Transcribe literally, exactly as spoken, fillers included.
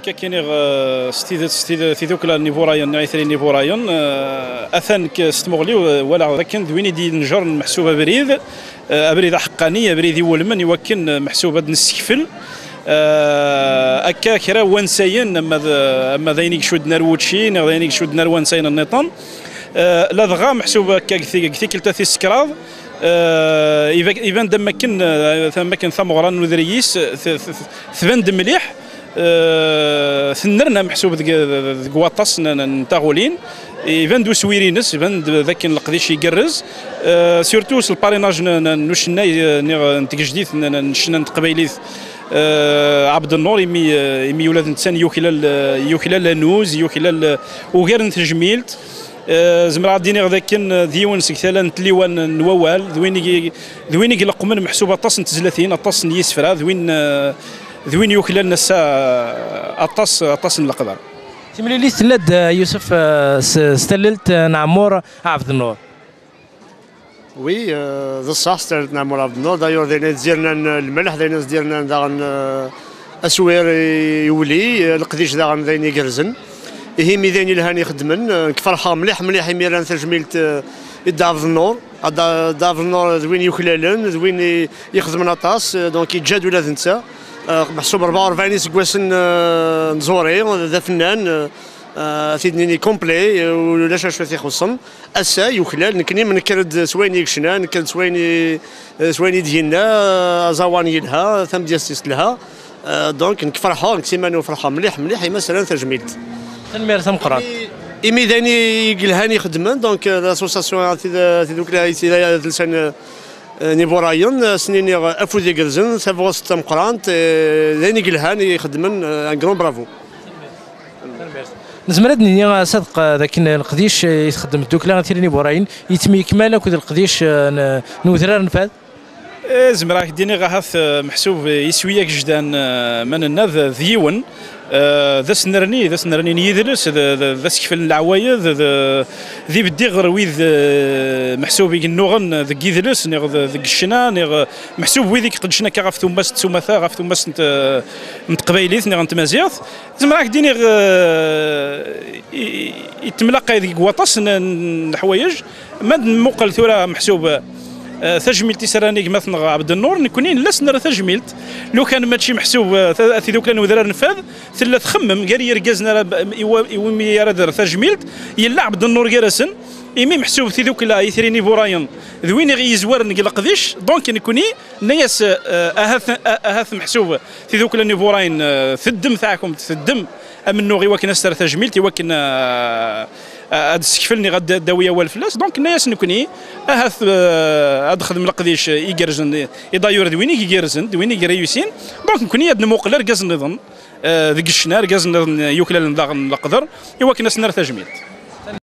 Akken iɣ, eh, s tidet, s tid-, tidukla n Iburayen, neɣ itri n Iburayen, eh, atan k-, s tmuɣli-w, eh, walaɣ d akken d win i d-yenǧren meḥsub abrid, eh, abrid aḥeqqani, abrid iwulmen, i wakken, eh, meḥsub ad d-nessekfel, eh, akka kra n wansayen, ama d, ama d ayen i icudden ar wučči, neɣ d ayen i icudden ar wansayen nniḍen. Eh, ladɣa meḥsub akka deg ti-, deg tikkelt-a tis kraḍ, eh, iba-, iban-d am wakken, eh, am wakken tameɣra n udriyis, eh, t-, t-, t-, tban-d mliḥ, eh, tennerna meḥsub deg, deg waṭas n, n, n taɣulin. Iban-d uswir-ines, iban-d d akken leqdic igerrez, eh, surtout s lparinaj n, n, n ucennay, eh, niɣ n tgejdit n, n, n ccna n teqbaylit, eh, Ɛebdennur, imi, eh, imi ula d netta yuklal, eh, yuklal anuz, yuklal, eh, ugar n tejmilt. Eh, zemreɣ ad d-iniɣ d akken, eh, d yiwen seg tala n tliwan n wawal, d win i, d win i ileqqmen meḥsub aṭas n tezlatin, aṭas n yisefra, d win, eh, d win yuklalen ass-a, eh, aṭas, aṭas n leqder. Timlilit tella-d, eh, Yusef, eh, s, s tallelt, eh, n Ɛemmur Ɛebdennur. Oui, euh, d ṣṣeḥ, s tallelt n Ɛemmur Ɛebdennur. D'ailleurs, d ayen i d-zirnan, euh, lmelḥ, d ayen i d-zirnan daɣen, euh, aswir i, i wuli, euh, leqdic daɣen d ayen igerrzen. Ihi, mi d ayen ilhan ixeddmen, euh, nekk ferḥeɣ mliḥ, mliḥ imi rran tajmilt, euh, i Dda Ɛebdennur. Dda, Dda Ɛebdennur d win yuklalen, d win i, ixedmen aṭas, euh, donc yeǧǧa-d ula d netta. Euh, meḥsub rebɛa u rebɛin iseggasen, euh, n tẓuri, d afennan, euh, euh, ad t-id-nini complet, euh, ulac acu i t-ixuṣṣen. Ass-a, yuklal, nekni nekker-d s wayen i yecna, nekker-d s wayen i, s wayen i d-yenna, aẓawan yelha, tamedyazt-is telha. Euh, donc, nekk ferḥeɣ, nekk s iman-iw ferḥeɣ mliḥ, mliḥ, imi as-rran tajmilt. Tanemmirt tameqqrant. Imi d ayen i yelhan ixeddmen, donc, euh, l'association, euh, tid-, tidukla, tid-, d lsan, euh, n Iburayen, euh, s-nini, euh, afud igerrzen, tabɣest tameqqrant, euh, d ayen i yelhan i ixeddmen, euh, un grand bravo. Nezmer ad d-nini, a Sadeq, d akken leqdic i txeddem tdukla Itri n Iburayen yettemyekmal akked leqdic, eh, n, n udrar n fad? Eh, zemreɣ ad k-d-iniɣ ahat, eh, meḥsub, eh, iswi agejdan, eh, ma nenna d, d yiwen, eh, d asnerni, d asnerni n yidles, d, d, d asekfel n leɛwayed, d, d ibeddi ɣer wid, eh, meḥsub i yennuɣen deg yidles, neɣ d, deg ccna, neɣ, eh, meḥsub wid i iqeddcen akka ɣef tumast s umata, ɣef tumast n t-, n teqbaylit, neɣ n tmaziɣt. Zemreɣ ad k-d-iniɣ, eh, i, i, yettemlaqay deg waṭas n, n leḥwayeǧ. Ma d-nmuqel tura, meḥsub, eh, tajmilt i s-rran i gma-tneɣ Ɛebdennur, nekkni nella s-nerra tajmilt. Lukan mačči meḥsub, eh, ta-, tidukla n udrar n fad, tella txemmem gar yirgazen ara b-, iwa-, iwumi ara d-terr tajmilt, yella Ɛebdennur gar-asen, imi meḥsub tidukla Itri n Iburayen d win i ɣ-yezwaren deg leqdic, donc nekkni nenna-yas, eh, ahat, ah, ahat meḥsub tidukla n Iburayen, eh, teddem taɛkumt, teddem amennuɣ i wakken ad s-terr tajmilt, i wakken, eh, ad d-ssekfel neɣ ad d-, ad d-tawi awal fell-as. Donc, nenna-yas nekkni, ahat, eh, ad d-xdem leqdic igerrzen, i, i d'ailleurs d win i igerrzen, d win i ireyusin. Donc, nekkni ad nmuqel argaz nniḍen, eh, deg ccna, argaz nniḍen yuklalen daɣen leqder, i wakken ad s-nerr tajmilt.